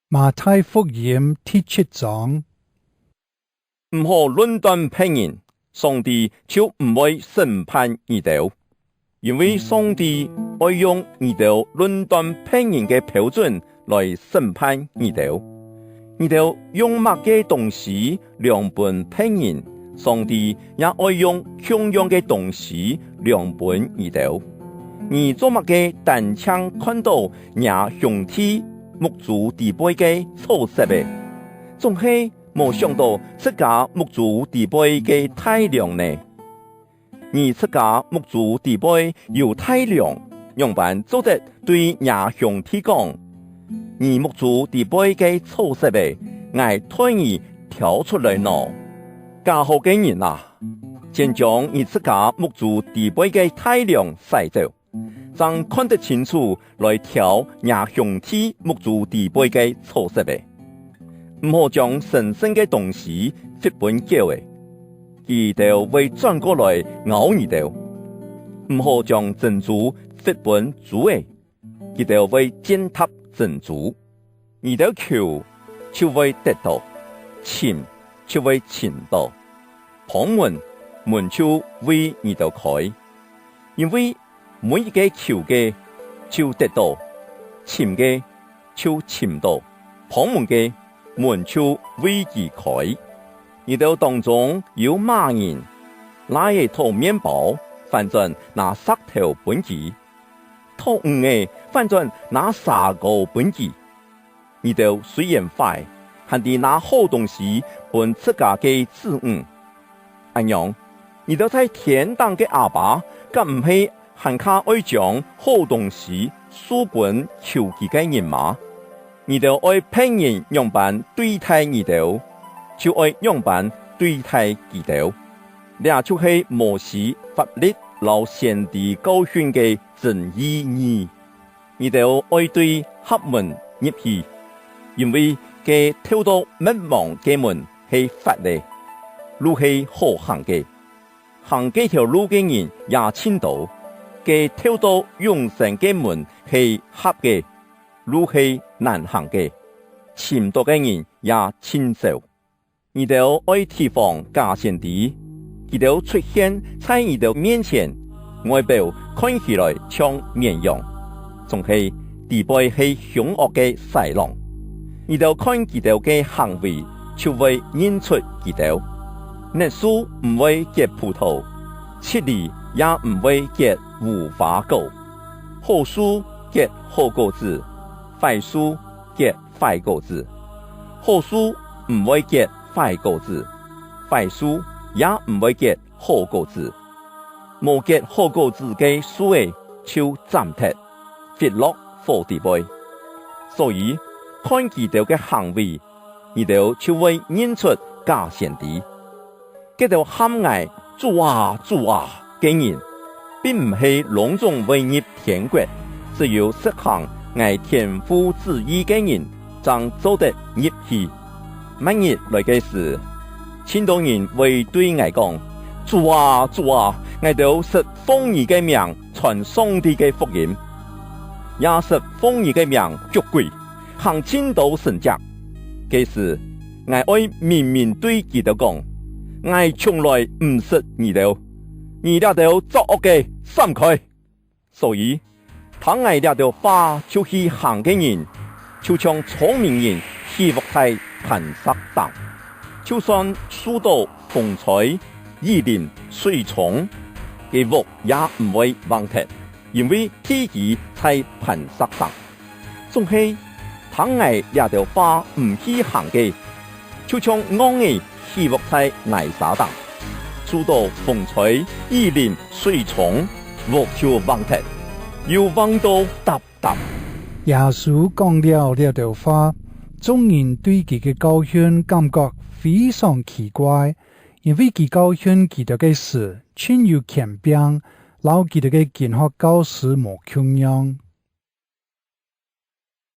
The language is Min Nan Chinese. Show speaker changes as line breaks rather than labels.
馬太福音第七章。
毋好論斷別人，上帝就毋會審判你兜，因為上帝愛用你兜論斷別人个標準來審判你兜。你兜用麼个東西量分別人，上帝也愛用同樣个東西量分你兜。你做麼个單槍看到你兄弟木珠底背个草屑个，總係無想到自家目珠底背个大梁呢？你自家目珠底背有大梁，樣般做得對你兄弟講，你目珠底背个草屑个，𠊎替你挑出來喏。假好个人啊，先將你自家目珠底背个大梁洗走，才看得清楚來挑你兄弟目珠底背个草屑个。毋好將神聖个東西掷分狗个，佢兜會轉過來咬你兜。毋好將珍珠擲分豬个，佢兜會踐踏珍珠。你兜求就會得到，尋就會尋到，碰門門就為你兜開。因為每一个求个就得到，尋个就尋到，碰門个門就為佢開。你兜當中有麼人，若會討麵包，反轉拿石頭分佢；討魚个，反轉拿沙膏分佢。你兜雖然壞，還知拿好東西分自家个子女。按樣，你兜在天頂个阿爸，敢毋係還較愛將好東西賜分求佢个人嗎？你兜愛別人樣般對待你兜，就愛樣般對待佢兜。這就是摩西法律摎先知教訓个真意義。你兜愛對狹門入去，因為个透到滅亡个門係闊个，路係好行个，行這條路个人也真多。个透到永生个門係狹个，路係難行个，尋到个人也真少。你兜愛提防假先知，佢兜出現在你兜面前，外表看起來像綿羊，總係底背係兇惡个豺狼。你兜看佢兜个行為，就會認出佢兜。楝樹毋會結葡萄，刺梨也毋會結無花果。好樹結好果子，壞樹結壞果子。好樹毋會結壞果子，壞樹也毋會結好果子。無結好果子个樹个，就斬脫，擲落火底背。所以，看佢兜个行為，你兜就會認出假先知。佢兜喊𠊎主啊主啊个人，並毋係攏總會入天國，只有實行𠊎天父旨意个人，才做得入去。末日來个時，真多人會對𠊎講：主啊主啊，𠊎兜實奉你个名傳上帝个福音，也實奉你个名趕鬼，行真多神蹟。屆時，𠊎愛明明對佢兜講：𠊎從來毋識你兜，你倆兜作惡个，閃開！所以，聽𠊎這條話就去行个人，就像聰明人起屋在磐石頂，就算受到風吹、雨淋、水沖，个屋也毋會嚶脫，因為地基在磐石頂。總係聽𠊎這條話毋去行个，就像戇个起屋在泥沙頂，受到風吹、雨淋、水沖，屋就嚶脫，又嚶到沓沓。
耶穌講了這條話，眾人對佢个教訓感覺非常奇怪，因為佢教訓佢兜个事，真有權柄，摎佢兜个經學教師無共樣。